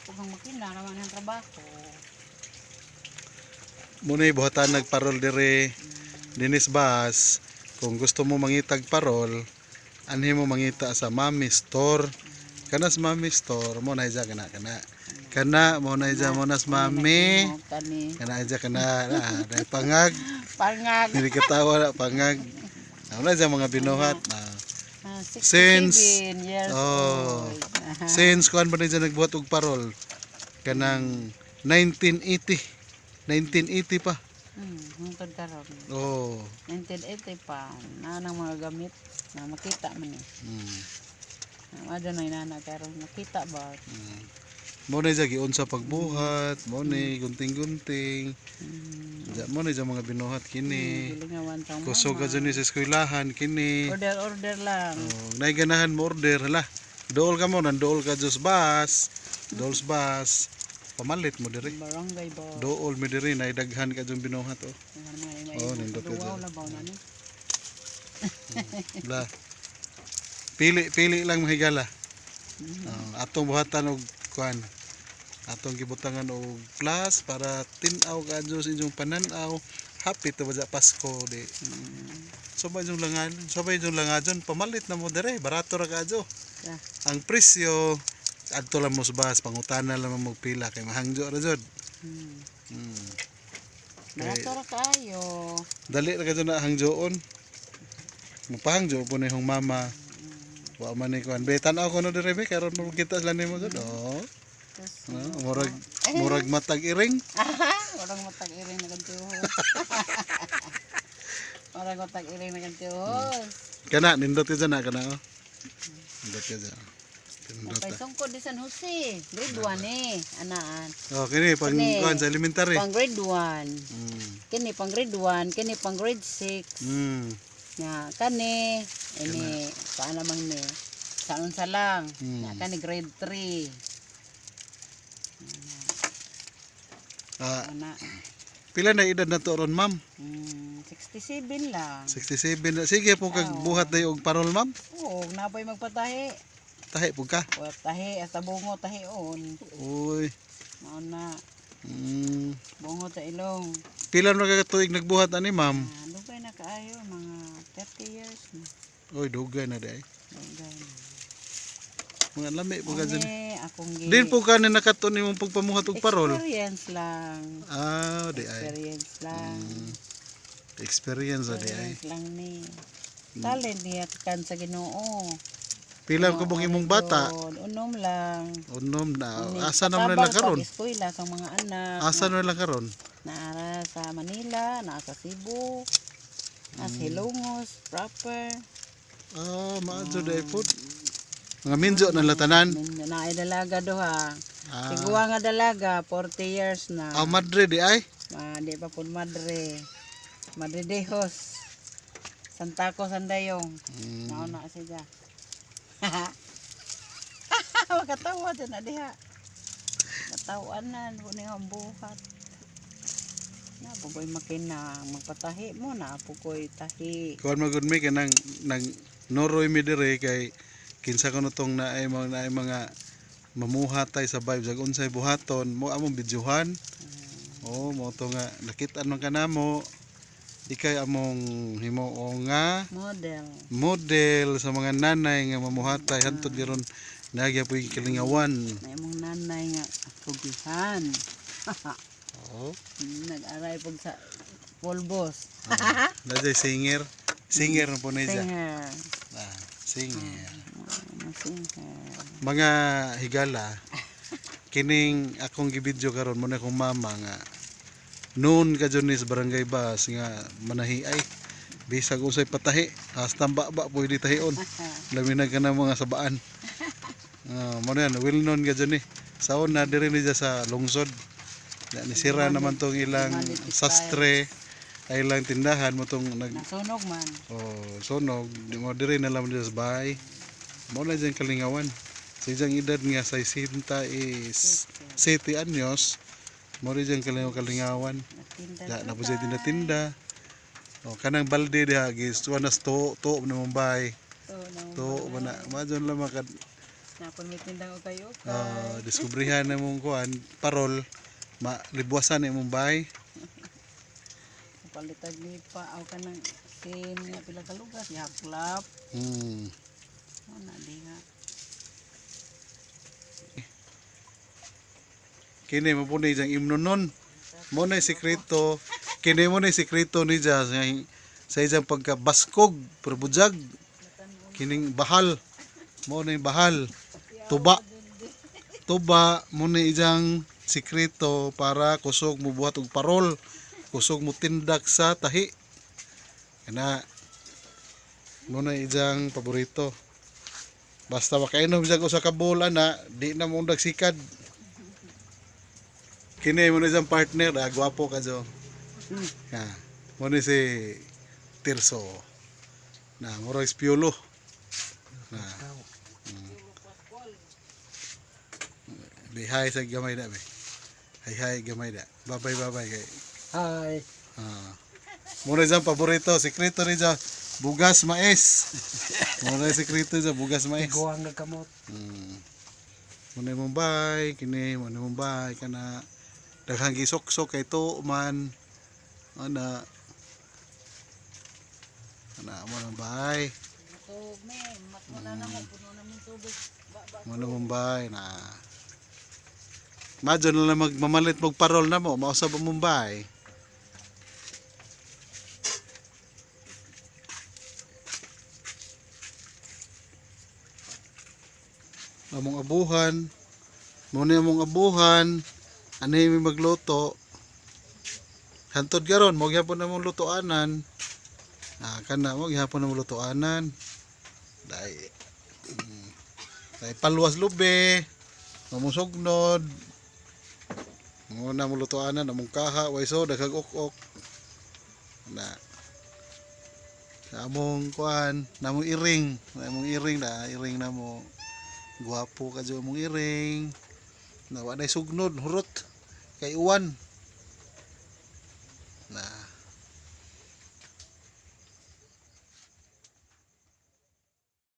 po kang makina naman ang trabaho. Muna buhatan nagparol dire dinis bas. Kung gusto mo mangitag parol, anhi mo mangita sa Mami Store. Kana sa Mami Store mo na kana kana. Kana mo na mo na sa Mami. Kani. Kana ija kana na dai pangag. Pangag. Dili katawa na pangag. Ano na mga binuhat. Ah. Ah, 67 years old. Since kuan ba na nagbuhat og parol? Kanang 1980. 1980 pa. Hangtod karon. Oh. 1980 pa. Na nang mga gamit na makita man eh. Ano na inana karon makita ba? Mo na siya giunsa pagbuhat, mo ni gunting-gunting. Diya mo na siya mga binuhat kini. Gilingawan sa Kusog ka mama. dyan ni sa eskwelahan kini. Order order lang. Oh, naiganahan mo order hala. Dool ka mo nandool ka Diyos bus. Dool sa bus. Pamalit mo diri. Barangay ba? Dool mi diri naidaghan ka dyan binuhat oh. Oh, Oh, nindot ka Duwaw dyan. labaw na ni. Bla. Pili pili lang mahigala. Oh, atong buhatan og kuan. Atong gibutangan og plus para tin-aw ka sa inyong panan-aw. Happy to ba Pasko di. Sabay yung langan, sabay yung langadyon, pamalit na mo dire, barato ra kadyo. Yeah. Ang presyo adto lang mo sa bus, pangutana lang mo pila kay mahangjo ra jud. Barato ra kaayo. Dali ra kadyo na hangjoon. Mapahangjo po na yung mama. Wa man ni kuan. Be tan-aw ko no dire be karon mo kita sila nimo jud. Oh. Tas, No, murag murag matag iring. Warang matag iring na kantuhos. Warang matag iring na kantuhos. Kana nindot ka dyan na kana oh. Nindot ka dyan. Nindot. Kay sungkod di San Jose. Grade 1 eh. Anaan. Oh, kini pang Kani. kuan sa elementary. Pang grade 1. Kini pang grade 1, kini pang grade 6. Nga kani ini paano man ni? Sa unsa lang. Nga kani grade 3. Ah, Ana. pila na edad na to ron, ma'am? 67 lang. 67 na. Sige po kag buhat dayo og parol, ma'am. Oo, napay magpatahi. Tahi po ka. O tahi, hasta bungo tahion. Uy. Mao na, bungo sa ilong. Pila na ka tuig nagbuhat ani, ma'am? Ah, dugay na kaayo, mga 30 years na. Uy, dugay na day. Dugay na. Mga lami po ka dyan. Ani, akong gi Din po ka na nakaton imong pagpamuhat og parol. Experience lang. Ah, di ay. Experience lang. Experience di ay. Experience lang ni. Talent niya kan sa Ginoo. Pila ko bang imong bata? Yun, unom lang. Unom na. Ni, Asa naman patabang nila karon? Pag-eskwela sa mga anak. Asa na lang karon? Naara sa Manila, naa sa Cebu, naa sa Hilongos, proper. Ah, maadyo di ay po. Mga minjo na latanan. Naay dalaga duha. Ah. Siguwa nga dalaga, 40 years na. Ah, madre di ay. Ma, di pa pud madre. Madre Dejos. Santa ko Sandayong. Mao na siya. Makatawa din na diha. Katawan na, ni ang buhat. Na pugoy makina, magpatahi mo na pugoy tahi. Kuan magud mi kanang nang noroy mi dire kay kinsa kuno tong naay mga mamuhatay sa vibes ag unsay buhaton mo among videohan. Oh, mo to nga nakit-an man kanamo. Ikay among himuo nga Model. Model sa mga nanay nga mamuhatay hantod giron nagya po'y kalingawan. Na imong nanay nga kugihan. Oh, Nag-aray pug sa polbos. na singer. Singer na po na siya. Singer. Ah, singer. Mga singer. Mga higala, kining akong gibidyo karon mo na akong mama nga noon ka dyan ni sa barangay bus nga manahi ay bisag unsay patahi hasta ba pwede tahion labi na ka na mga sabaan. Ah, mo na yan well known ka dyan eh sa una diri ni sa lungsod na nisira naman tong ilang sastre ay ilang tindahan mo tong nag Nasunog man. Oh, sunog di mo diri na lang sa bahay mo na dyan kalingawan sa iyang edad nga sa is 7 anyos mo rin dyan kalingawan. Nagtinda. Da na po siya tinda-tinda. Oh, kanang balde diha gis tuwa na to to na mong bahay. To, na To ba na madyon lang maka Napon may tindang og kayo. Diskubrihan na mong kuan parol malibwasan na imong bahay. Palitag ni pa aw kanang sin nga pila ka lugas gihaklap. Ana diha. Kini mo po ni diyang imnonon. Mo na sikreto. Kini mo na sikreto ni dya sa iyang pagkabaskog, pero bujag. Kining bahal. Mo na bahal. Tuba. Tuba mo na iyang sikreto para kusog mo buhat og parol. Kusog mo tindak sa tahi. Kana mo na iyang paborito. Basta makainom siya ko sa kabula na, di na mo sikad. Kini mo na siyang partner, gwapo ka jo. Ha, mo ni si Tirso. Na murag espiolo. Na. Bi hi sa gamay da be. Hi hi gamay da. Babay babay kay. Hi. Ah. Mo na siyang paborito, sikreto ni siya bugas mais. Mo na sikreto siya bugas mais. Guwang kamot. Mo na imong bay, kini mo na imong bay kana daghang gisoksok kay to man ana ana mo nang bay. Tug me, matmuna na mo puno na mong tubig. Ba ba. Mo na mong bay na. Madyo na lang magmamalit magparol na mo, mausab ang mong bay. Among abuhan, mo na among abuhan, ano yung magluto. Hantod karon mo gyapon na mong lutoanan. Ah, kana mo gyapon na mong lutoanan. Dai. Dai palwas lube, mamong sugnod. Mo na mong lutoanan among kaha way so daghag ok-ok. Na. Sa among kuan, namong iring, na iring na mo. Gwapo ka dyan among iring. Na wa nay sugnod, hurot kay uwan. Na.